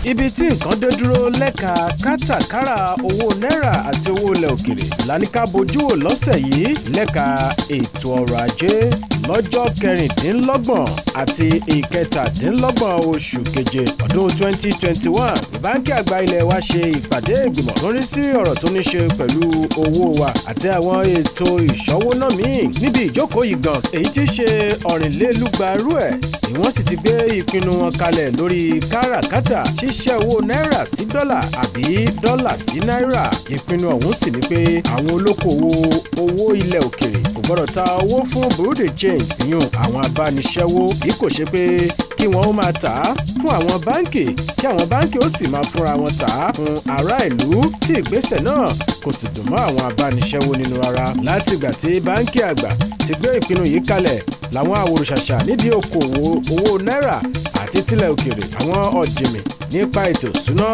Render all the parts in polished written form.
Ibi tí nǹkan dé dúró lẹ́ka kátàkárà owó náírà àti owó ilẹ̀ òkèrè làníkà bojú wò lọ́sẹ̀ yìí. Lẹ́ka ètò ọrọ̀ ajé, lọ́jọ́ 26 àti 27 oṣù keje ọdún 2021, Báńkì Àgbà ilẹ̀ wa ṣe ìpàdé ìgbìmọ̀ tó ń rí sí ọ̀rọ̀ tó ní ṣe pẹ̀lú owó wa àti àwọn ètò ìṣọ́wóná míì. Níbi ìjókòó yìí gan, èyí tí í ṣe 225 rú ẹ̀ ni wọ́n sì ti gbé ìpinnu wọn kalẹ̀ lórí káràkátà ṣíṣẹ́ owó náírà sí dọ́là àbí dọ́là sí náírà. Ìpinnu ọ̀hún sì ni pé àwọn olókoòwò owó ilẹ̀ òkèrè kò gbọ́dọ̀ ta owó fún bureau de change, ìyún àwọn abániṣẹ́wó, bí kò ṣe pé kí wọ́n ó máa tà á fún àwọn báńkì, kí àwọn báńkì ó sì máa fúnra wọn tà á fún ará ìlú, tí ìgbésẹ̀ náà kò sì dùn mọ́ àwọn abániṣẹ́wó nínú rárá. Látìgbà tí Báńkì Àgbà ti gbé ìpinnu yìí kalẹ̀ làwọn àwòrò-ṣàṣà nídìí okòwò owó náírà àti tilẹ̀ òkèrè, àwọn ọ̀jìnmì nípa ètò ìṣúná,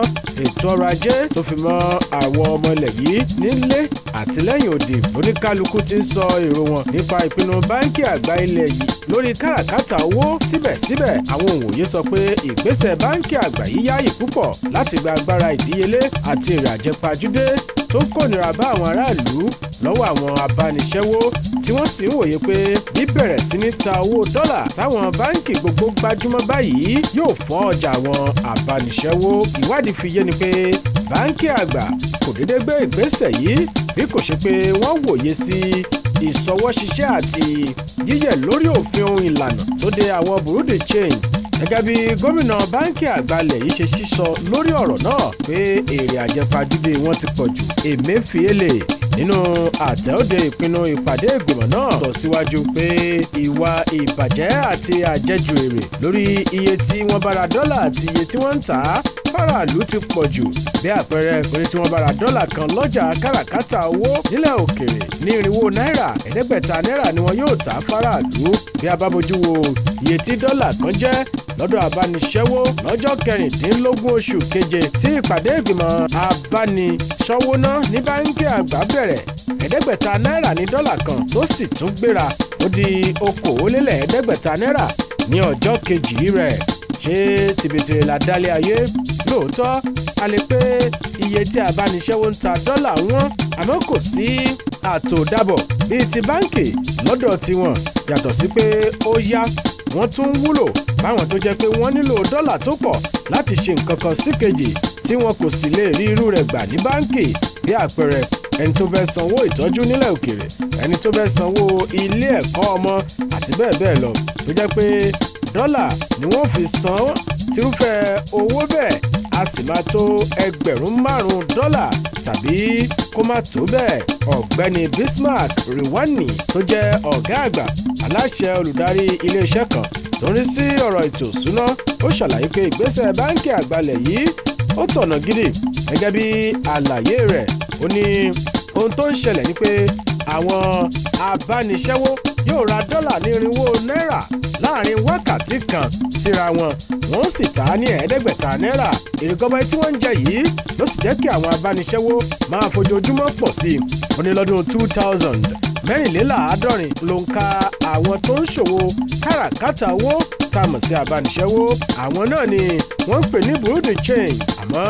ètò ọrọ̀ ajé, tó fi mọ́ àwọn ọmọ ilẹ̀ yìí nílé àti lẹ́yìn odi, oníkálukú ti ń sọ èrò wọn nípa ìpinnu Báńkì Àgbà ilẹ̀ yìí lórí káràkátà owó. Síbẹ̀síbẹ̀, àwọn òǹwòye sọ pé ìgbésẹ̀ Báńkì Àgbà yìí yáyì púpọ̀ láti gba agbára ìdíyelé àti èrè àjẹpajúdé tó ń kónira bá àwọn aráàlú lọ́wọ́ àwọn abániṣẹ́wó, tí wọ́n sì ń wòye pé bíbẹ̀rẹ̀ sí ní ta owó dọ́là táwọn báńkì gbogbo gbájúmọ́ báyìí yóò fọ́n ọjà àwọn abániṣẹ́wó. Ìwádìí fi yé ni pé Báńkì Àgbà kò déédé gbé ìgbésẹ̀ yìí bí kò ṣe pé wọ́n wòye sí ìṣọwọ́ṣiṣẹ́ àti yíyẹ̀ lórí òfin ohun ìlànà tó de àwọn bureau de change, gẹ́gẹ́ bí gómìnà Báńkì Àgbà ilẹ̀ yìí ṣe sísọ lórí ọ̀rọ̀ náà pé èrè àjẹpajúdé wọn ti pọ̀ jù. Emefiele nínú àtẹ̀òde ìpinnu ìpàdé ìgbìmọ̀ náà sọ síwájú pé ìwà ìbàjẹ́ àti àjẹjù èrè lórí iye tí wọ́n bá ra dọ́là àti iye tí wọ́n ń tà á fáráàlú ti pọ̀ jù. Bí àpẹẹrẹ, oye tí wọ́n bá ra dọ́là kan lọ́jà káràkátà owó nílẹ̀ òkèrè ní 400 náírà, 500 náírà ni wọn yóò tà á fáráàlú. Bí a bá bójú wo iye tí dọ́là kan jẹ́ lọ́dọ̀ abániṣẹ́wó lọ́jọ́ 16 oṣù keje tí ìpàdé ìgbìmọ̀ abániṣọ́wóná ní Báńkì Àgbà bẹ̀rẹ̀, 500 náírà ní dọ́là kan, tó sì tún gbéra, ó di 500 náírà ní ọjọ́ kejì rẹ̀. Ṣé tìbìtìrì là dálé ayé? Lóòótọ́, a lè pé iye tí abániṣẹ́wó ń ta dọ́là wọn, àmọ́ kò sí àtòdàbọ̀ bíi ti báńkì lọ́dọ̀ tiwọn. Yàtọ̀ sí pé ó yá, wọ́n tún wúlò báwọn tó jẹ́ pé wọ́n nílò dọ́là tó pọ̀ láti ṣe nǹkan kan sí kejì tí wọn kò sì lè rí irú rẹ̀ gbà ní báńkì. Bí àpẹẹrẹ, ẹni tó fẹ́ sanwó ìtọ́jú nílẹ̀ òkèrè, ẹni tó fẹ́ sanwó ilé ẹ̀kọ́ ọmọ àti bẹ́ẹ̀ bẹ́ẹ̀ lọ, tó jẹ́ pé dọ́là ni wọ́n fi san. Tírúfẹ́ owó bẹ́ẹ̀ a sì máa tó 5,000 dọ́là tàbí kó má tó bẹ́ẹ̀. Ọ̀gbẹ́ni Bismarck Riwani, tó jẹ́ ọ̀gá àgbà aláṣẹ olùdarí iléeṣẹ́ kan tó ń rí sí ọ̀rọ̀ ètò ìṣúná, ó ṣàlàyé pé ìgbésẹ̀ Báńkì Àgbà ilẹ̀ yìí ó tọ̀nà gidi. Gẹ́gẹ́ bí àlàyé rẹ̀, ó ní ohun tó ń ṣẹlẹ̀ ni pé àwọn abániṣẹ́wó yóò ra dọ́là ní 400 náírà láàrin wákàtí kan síra wọn, wọ́n sì tà á ní 500 náírà. Èrè gọbọi tí wọ́n ń jẹ yìí ló sì jẹ́ kí àwọn abániṣẹ́wó máa fojoojúmọ́ pọ̀ sí i. Ó ní lọ́dún 2000, 74 ló ń ka àwọn tó ń ṣòwò káràkátà owó tá a mọ̀ sí abániṣẹ́wó. Àwọn náà ni wọ́n ń pè ní bureau de change. Àmọ́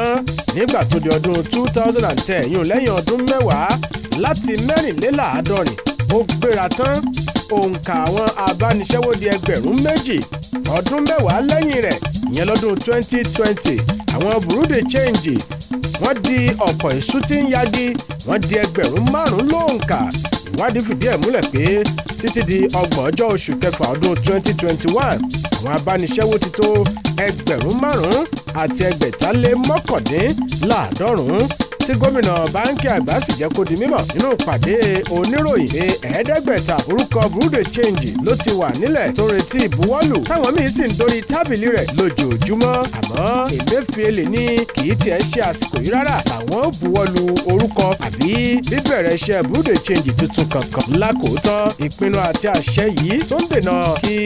nígbà tó di ọdún 2010, yùn lẹ́yìn ọdún 10, láti 74, ó gbéra tán, òǹkà àwọn abániṣẹ́wó di 2,000. Ọdún 10 lẹ́yìn rẹ̀, ìyẹn lọ́dún 2020, àwọn bureau de change wọ́n di ọ̀pọ̀ ìṣú tí ń yagi, wọ́n di 5,000 lóǹkà. Ìwádìí fìdí ẹ̀ múlẹ̀ pé títí di 30 oṣù kẹfà ọdún 2021, àwọn abániṣẹ́wó ti tó 5,691, tí gómìnà Báńkì Àgbà sì jẹ́ kó di mímọ̀ nínú ìpàdé oníròyìn pé 500 orúkọ bureau de change ló ti wà nílẹ̀ tó ń retí ìbuwọ́lù, táwọn míín sì ń dórí tábìlì rẹ̀ lójoojúmọ́. Àmọ́ Emefiele ní kì í tiẹ̀ ṣe àsìkò yìí rárá làwọn ó buwọ́lù orúkọ àbí bíbẹ̀rẹ̀ iṣẹ́ bureau de change tuntun kankan. Lákòótán, ìpinnu àti àṣẹ yìí tó ń dènà kí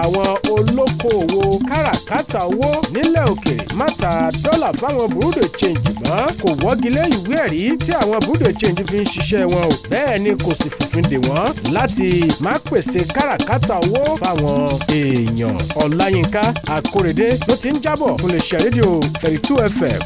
àwọn olókoòwò káràkátà owó nílẹ̀ òkèrè má ta dọ́là fáwọn bureau de change mọ́ kò kò wọ́gilé ìwé ẹ̀rí tí àwọn bureau de change fi ń ṣiṣẹ́ wọn o, bẹ́ẹ̀ ni kò sì fòfin dè wọ́n láti má pèsè káràkátà owó fáwọn èèyàn. Ọláyínká Akórèdé ló ti ń jábọ̀ fún iléeṣẹ́ rédíò 32 FM.